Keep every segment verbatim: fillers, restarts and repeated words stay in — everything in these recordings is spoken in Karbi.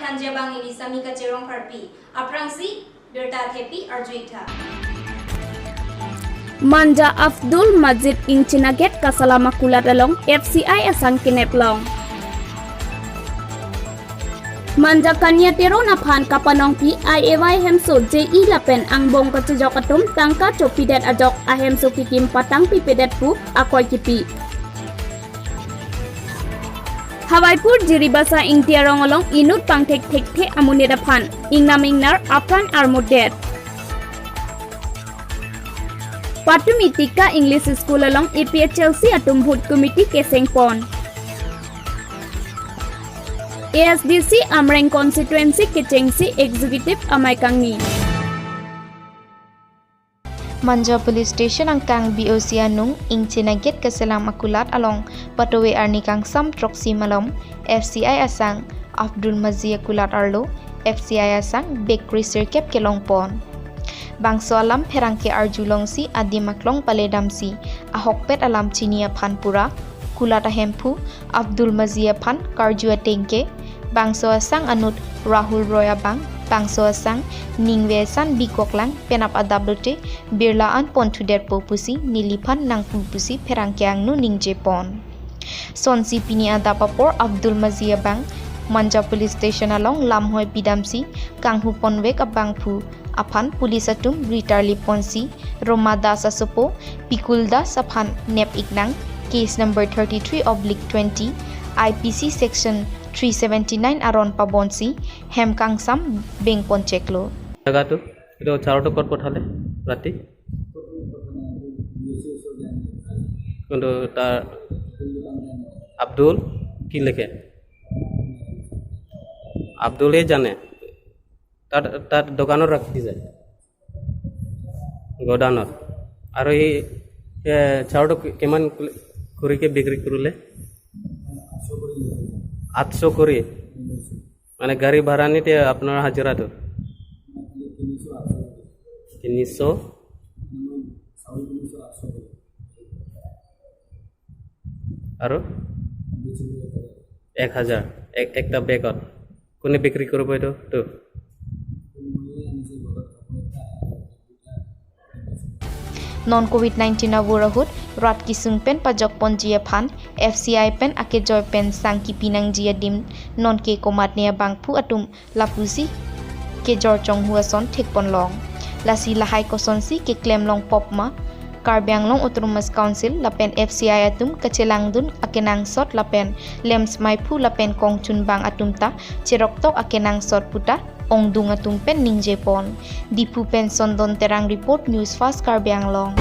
Manja bang neli Samika Terang Pharpi. Aphrangsi birta thepi arju-ik tha. Manja Abdul Majid Ingchinaget Kasalam Akulat along F C I asang kenep long. Manja Kania Teron aphan kapanongpi I A Y hemso J E lapen angbong kachejok atum tangka chopidet ajok ahemso kekim patangpipedet pu akoi kipi. Hawaipur Jiribasa Ingti arong along inut pangthek thekthe amonit aphan ingnam ingnar apran armudet. Patumi Tika English School along A P H L C atum booth committee kesengpon. A S D C Amreng constituency kechengsi executive amei kangni. Manja Police Station angkang B O C anung Ingchinaget Kasalam Akulat along patowe arni kangsam throksi malom F C I asang Abdul Maji Akulat arlo F C I asang bakery sirkep kelongpon. Bangso alam pherangke arjulongsi adim aklong paledamsi ahokpet alam chini aphan pura kulat ahemphu Abdul Maji aphan karju atengke, bangso asang anut Rahul Roy abang, bangso asang ningve asan bikoklang penap adap lote birla an ponthudet po pusi neliphan nangpu pusi pherangke angno ningjepon. Sonsi pini adap apor Abdul Maji abang Manja Police Station along lamhoi pidamsi kanghuponvek abangphu aphan police atum ritarliponsi Roma Das asopo Pikul Das aphan nep-iknang case number thirty-three oblique twenty I P C section three seventy-nine aron pabonsi hem kangsam bengponcheklo. জাগাটো? এইটো চাউলটো ক'ত পঠালে ৰাতি? কোনটো তাৰ আব্দুল কি লিখে? আব্দুলে জানে। তাত, তাত দোকানত ৰাখি যায়। গোডাউনত। আৰু এই, এ, চাউলটো কি-, কিমান কৰিকে বিক্ৰী কৰিলে? আঠশ কৰি। মানে গাড়ী ভাড়া নিতে আপোনাৰ হাজিৰাটো? তিনিশ। আৰু? এক হাজাৰ। এক, একটা বেগত। কোনে বিক্ৰী কৰিব এইটো? তো। Non Covid nineteen avur ahut rat kesung pen pajokponji aphan F C I pen akejoi pen sang kipinangji adim nonke komatne abangphu atum lapusi kejor chonghu ason thekponlong. Lasi lahai kosonsi keklemlong pop ma, Karbi Anglong Autonomous Council lapen F C I atum kachelangdun akenangsot lapen lamps maiphu lapen kongchunbang atum ta cheroktok akenangsot puta ongdung atum pen ningjepon. Diphu pen Sondon Terang report, News Fast Karbi Anglong.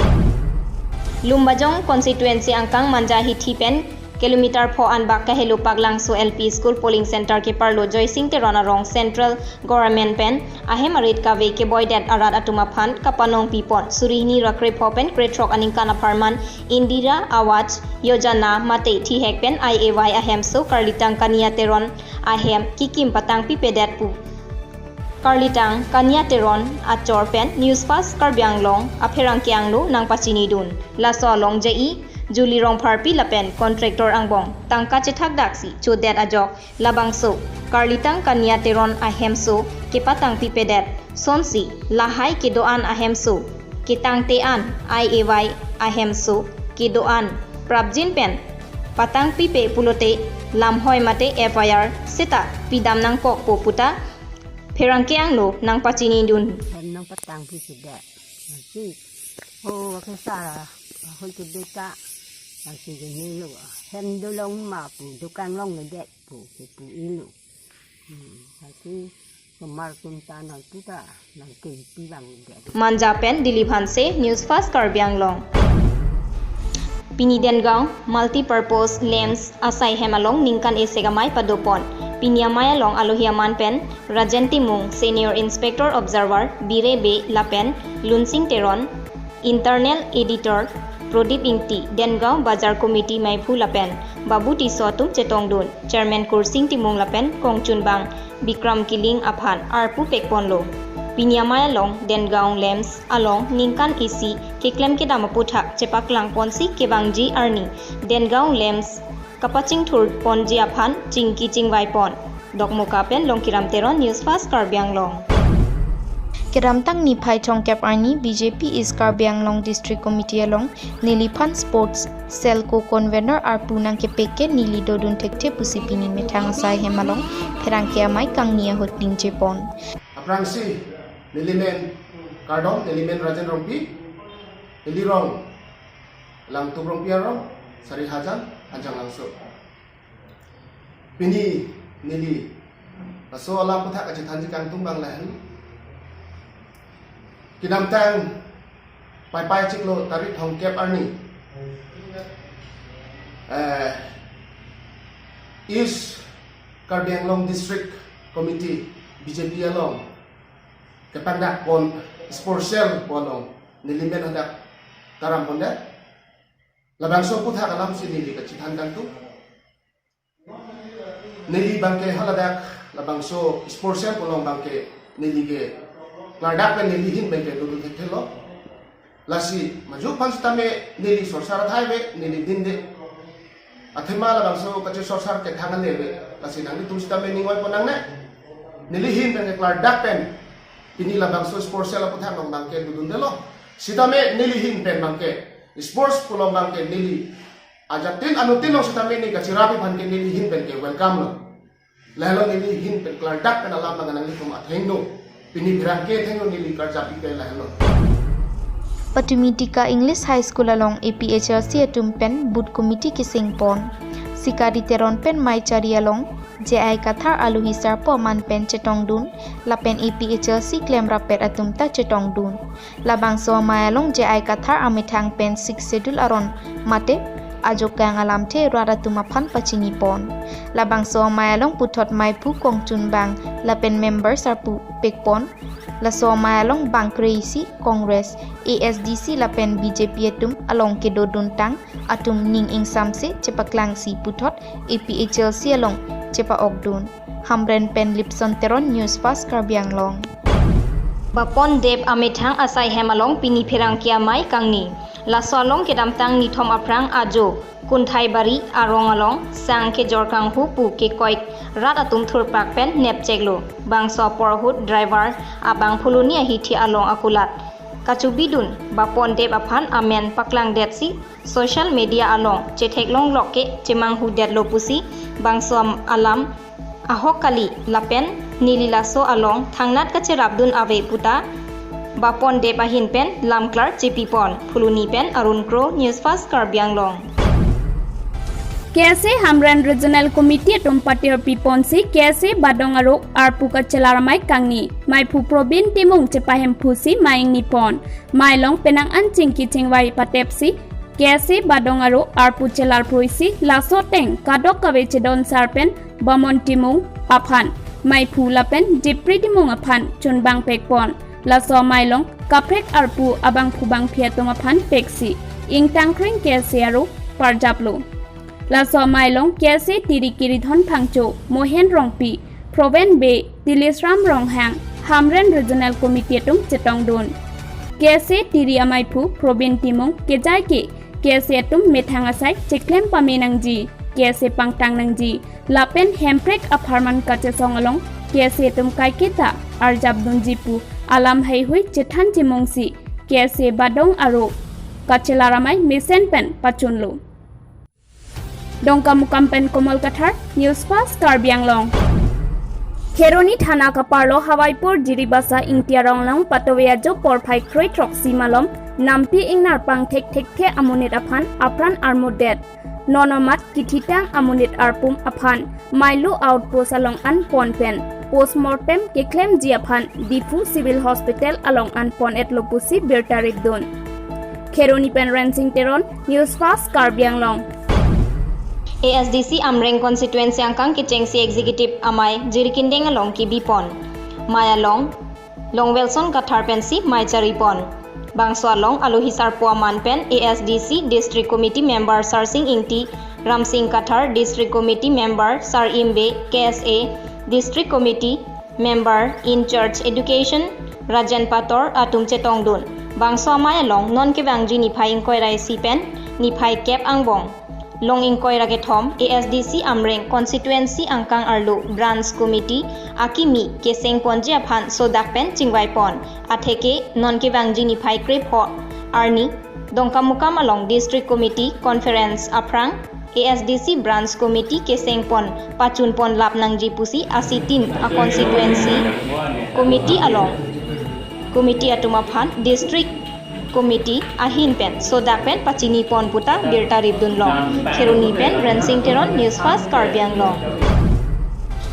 Lumbajong constituency angkang Manja hithi pen kilometer pho anbak Kahelo Paklangso L P School polling center keparlo Joysing Teron arong Central Government pen ahem arit kave keboidet arat atum aphan kapanongpipon suri hini ra krepho pen krethrok aningkan apharman Indira Awas Yojana mate thihek pen I A Y ahemso karlitang Kania Teron ahem kekim patangpipedet pu karlitang Kania Teron achor pen News Fast Karbi Anglong apherangke angno nangpachinidun. Laso along J E Julie Rongpharpi lapen contractor angbong tangka chethakdaksi chodet ajok labangso karlitang Kania Teron ahemso kepatangpipedet. Sonsi lahai kedo-an ahemso ketangte an I A Y ahemso kedo-an prapjin pen patangpipe pulote lamhoi mate F I R seta pidam nangkokpo puta pherangke angno nangpachinidun. Hem nangpatangpipedet. Lasi, oh, wakisa, ahun tu beta, lasi gini lo, hem dolong ma pu, dukan longledet pu, kipu ilo. Hmm, lasi, kemar kunta nang puta, nangkimpi bangledet. Manja pen Dilip Hanse, News Fast Karbi Anglong. Pini Dengaon Multipurpose Lamps asai hem along ningkan esek amei padopon. Pini amei along alohi aman pen Rajen Timung, Senior Inspector Observer, Bire Bey lapen Lunsing Teron, Internal Editor, Prodip Ingti, Dengaon Bazar Committee maiphu lapen Babu Tisso atum chetongdun, Chairman Kursing Timung lapen kongchunbang Bikram Killing aphan arpu pekponlo. Pini amei along Dengaon Lamps along ningkan isi keklem kedam aputhak chepaklangponsi kevangji arni Dengaon Lamps kapachingthurponji aphan chingki chingvaipon. Dokmoka pen Longkiram Teron, News Fast Karbi Anglong. Kedamtang niphai thomkep arni B J P East Karbi Anglong District Committee along neliphan Sports Cell co-convener arpu nangkepek ke neli dodun thekthe pusi pini methang asai hem along pherangke amei kangni ahut ningjepon. Aphrangsi neli men kardom, neli men Rajen Rongpi, neli rong Langtup Rongpi arong, Sarihajan, Hanjanglangso. Pini neli laso alam aputhak kachethanji kangtung abang lahen. Kedamtang Paipai chiklo tarik thomkep arni, eh, East Karbi Anglong District Committee B J P along kepangdak pon Sports Cell pu along neli men hadak taram pondet. Labangso aputhak alamsi neli kachethan kangtung. Neli abangke haladak labangso Sports Cell pu along abangke neli ke klardak pen neli ahin abangke dodun thekthelo. Lasi majok aphan sitame neli sorsar athai ave, neli dinde. Athema labangso kachesorsar kethang ale ave. Lasi nanglitum sitame ning oi pon nangne. Neli ahin abangke klardak pen pini labangso Sports Cell aputhak along abangke dodundelo. Sitame neli ahin pen abangke Sports pu along abangke neli ajatin anutin along sitame neli kacherapi aphan ke neli ahin pen ke welcome lo. Lahelo neli ahin pen klardak pen alam abang nanglitum athengno, pini pherangke athengno neli karjapi ke lahelo. Patumi Dika English High School along A P H L C atum pen booth committee keseng pon. Sikari Teron pen Maichari along J I Kathar alohi sarpo aman pen chetongdun, lapen A P H L C klemrappet atum ta chetongdun. Labangso amei along J I Kathar amethang pen Sixth Schedule aron mate ajokang alamthe rat atum aphan pachini pon. Labangso amei along puthot meiphu kongchunbang lapen member sarpo pekpon. Laso amei along bang kre-isi Congress, A S D C lapen B J P atum along kedoduntang atum ning ingsamse chepaklangsi puthot A P H L C along chepa-okdun. Hamren pen Lipson Teron, News Fast Karbi Anglong. Bapon Deb amethang asai hem along pini pherangke amei kangni. Laso along kedamtang nithom aphrang ajo Kunthaibari arong along sang kejor kanghu pu kekoik rat atum thurpak pen nepcheklo. Bangso apor ahut driver abang Phuloni ahithi along akulat kachobidun Bapon Deb aphan amen paklangdetsi social media along chetheklonglok ke chemanghudetlo pusi bangso am-, alam ahok kali lapen neli laso along thangnat kacherapdun ave puta Bapon Deb ahin pen lamklar chepipon. Phuloni pen Arun Kro, News Fast Karbi Anglong. K S A Hamren Regional Committee atum patir piponsi K S A Badong Aro arpu kachelar amei kangni. Meiphu Probin Timung chepahemphusi mei ingni pon. Mei along penang an chingki chingvai patepsi K S A Badong Aro arpu chelar phruisi laso ateng kadokave chedonsar pen Bamon Timung aphan, meiphu lapen Dipri Timung aphan chunbang pekpon. Laso amei along kaprek arpu abangphu bangphi atum aphan peksi ingtangkreng K S A aro parjaplo. Laso amei along K S A Tiri Kiridhon Phangcho, Mohen Rongpi, Proben Bey, Tilisram Ronghang, Hamren Regional Committee atum chetongdun. K S A Tiri ameiphu Probin Timung kejai ke K S A atum methang asai cheklem pame nangji, K S A pangtang nangji, lapen Hemprek apharman kachesong along K S A atum kaiketa arjapdunji pu alam heihui chethan chimungsi K S A Badong Aro kachelar amei mesen pen pachunlo. Dongkamukam pen Komol Kathar, News Fast Karbi Anglong. Kheroni Thana kaparlo Hawaipur Jiribasa Ingti arong along patove ajo porphai kroi throksi malom nampi ingnar pangthek thekthe amonit aphan apran armudet. Non amat kithitang amonit arpum aphan Mailu outpost along an pon pen postmortem keklemji aphan Diphu Civil Hospital along an pon-etlo pusi birta ripdun. Kheroni pen Rensing Teron, News Fast Karbi Anglong. A S D C Amreng constituency angkang kechengsi executive amei Jirikindeng along kebipon. Mei along Longwelson Kathar pensi mei charipon. Bangso along alohi sarpo aman pen A S D C District Committee Member Sarsing Ingti, Ramsing Kathar, District Committee Member Sar Imbe, K S A District Committee Member in charge Education Rajen Pator atum chetongdun. Bangso amei along non kevangji niphai ingkoi ra isi pen niphai kep angbong Long ingkoi ra kethom A S D C Amreng Constituency angkang arlo Branch Committee akimi keseng ponji aphan sodak pen chingvai pon. Atheke non kevangji niphai krepho arni Dongkamukam along District Committee Conference aphrang A S D C Branch Committee keseng pon pachun pon lap nangji pusi asitin a constituency committee along committee atum aphan District Committee ahin pen sodak pen pachini pon puta birta ripdun long. Kheroni pen Rensing Teron, News Fast Karbi Anglong.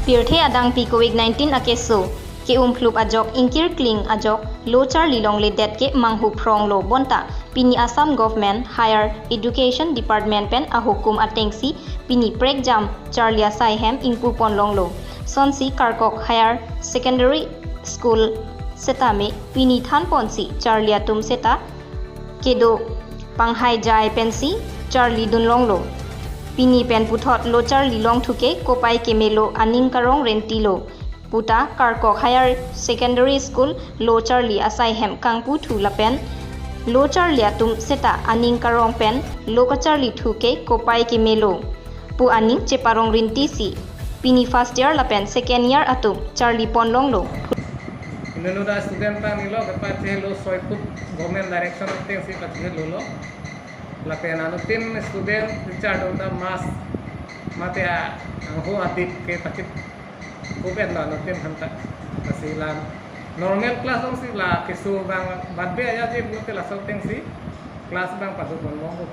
Pirthe adangpi Covid nineteen akeso ke-umphlup ajok ingkir kling ajok lo charli longledet ke manghu phrong lo bonta pini Assam Government Higher Education Department pen ahukum atengsi pini prekjam charli asai hem ingpu pon longlo. Sonsi Karkok Higher Secondary School setame pini than ponsi charli atum seta kedo panghai jai pensi charli dun longlo. Pini pen puthot lo charli longthu ke kopai kemelo, aning karong renti lo puta Karkok Higher Secondary School lo charli asai hem kangpu thu lapen lo charli atum seta aning karong pen lo kacharli thu ke kopai kemelo pu aning cheparong renti si pini first year lapen second year atum charli pon longlo. Inut student ta nilo kepache lo soi phut government direction atengsi pache lo lo. Lapen anuttin student teacher do ta mask mate a angho adip ke pachit kubet lo anuttin hanta. Lasi la normal class alongsi la keso abang batbe aja je pulote laso atengsi class abang padu pon longpo.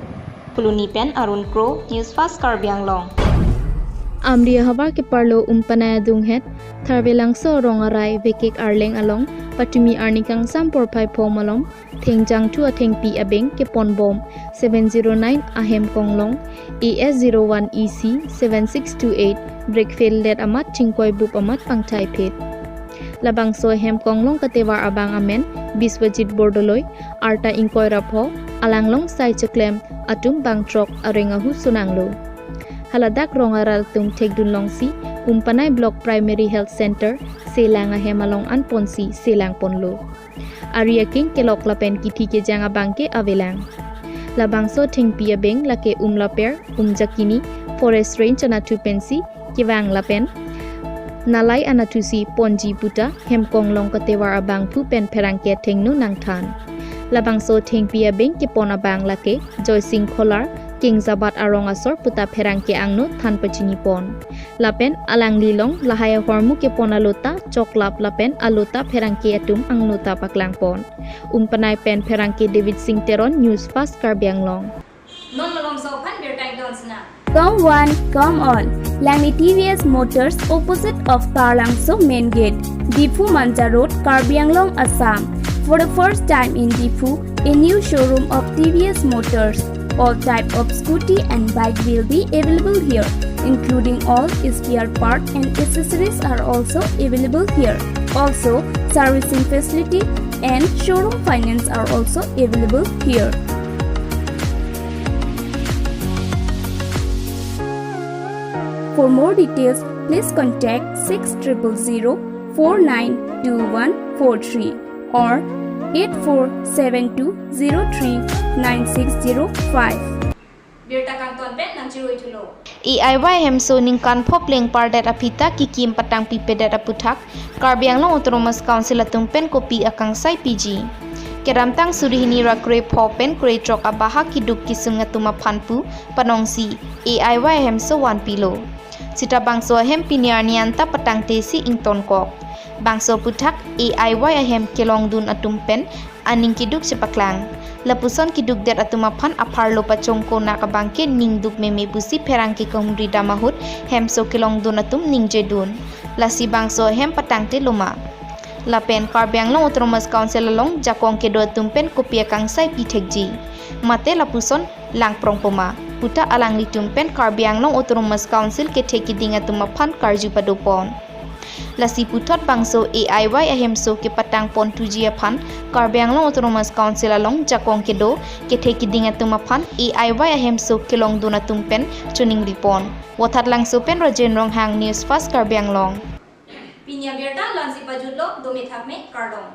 Phuloni pen Arun Kro, News Fast Karbi Anglong. Amri ahavar keparlo Umpanai adunghet Tharvelangso arong arai Vekek Arleng along patumi arni kangsam porphai pho malom thengjang thu athengpi abeng kepon bom seven zero nine ahem konglong A S zero one E C seven six two eight breakfield let amat chingkoi bup amat pangthai phit. Labangso ahem konglong katevar abang amen Biswajit Bordoloi, arta ingkoi ra pho, alanglong sai cheklem atum bang throk areng ahu sunanglo. Haladak rong aral atum thekdun longsi Umpanai Block Primary Health Center selang ahem along an ponsi selang ponlo. Ari aking kelok lapen kithi kejang abang ke avelang. Labangso thengpi abeng lake Umlaper, Umjakini, Forest Range anatthu pensi kevang lapen nalai anatthusi ponji puta hem konglong katevar abangphu pen pherangke athengno nangthan. Labangso thengpi abeng kepon abang lake Joysing Kholar, Kengzabat arong asor puta pherangke angno than pachini pon. Lapen alangli along lahai ahormu kepon alota choklap lapen alota pherangke atum angno ta paklang pon. Umpanai pen pherangke David Singh Teron, News Fast Karbi Anglong. Non malomso aphan birta ington sina. Come one, come all. Langli T V S Motors opposite of Taralangso Main Gate, Diphu Manja Road, Karbi Anglong, Assam. For the first time in Diphu, a new showroom of T V S Motors. All type of scooty and bike will be available here, including all spare part and accessories are also available here. Also, servicing facility and showroom finance are also available here. For more details, please contact six triple zero four nine two one four three or eight four seven two zero three nine six zero five. Birta kangton pen nangchiroi thulo. A I Y ahemso ningkan pho pleng pardet aphi ta kikim patangpipedet aputhak Karbi Anglong Autonomous Council atum pen kopi akangsai piji. Kedamtang suri hini ra krepho pen krethrok abahak kiduk kisung atum aphan pu panongsi A I Y ahemso vanpilo. Sita bangso ahem pini arni anta patangtesi ingtonkok. Bangso aputhak A I Y ahem kelongdun atum pen aning kiduk chepaklang. Lapuson kidukdet atum aphan apharlo pachongko nak abangke ningduk meme pusi pherangke kahumri dam ahut hemso kelongdun atum ningjedun. Lasi bangso ahem patangte loma. Lapen Karbi Anglong Autonomous Council along jakong kedo atum pen kopi akangsai pithekji. Mate lapuson langprong poma puta alanglitum pen Karbi Anglong Autonomous Council kethe kiding atum aphan karju padopon. Lasi puthot bangso A I Y ahemso kepatang pon thuji aphan Karbi Anglong Autonomous Council along jakong kedo kethe kiding atum aphan A I Y ahemso kelongdun atum pen choningripon. Vothatlangso pen Rajen Ronghang, News Fast Karbi Anglong. Pini abirta la-ansi pajutlo, dome thakme, kardom.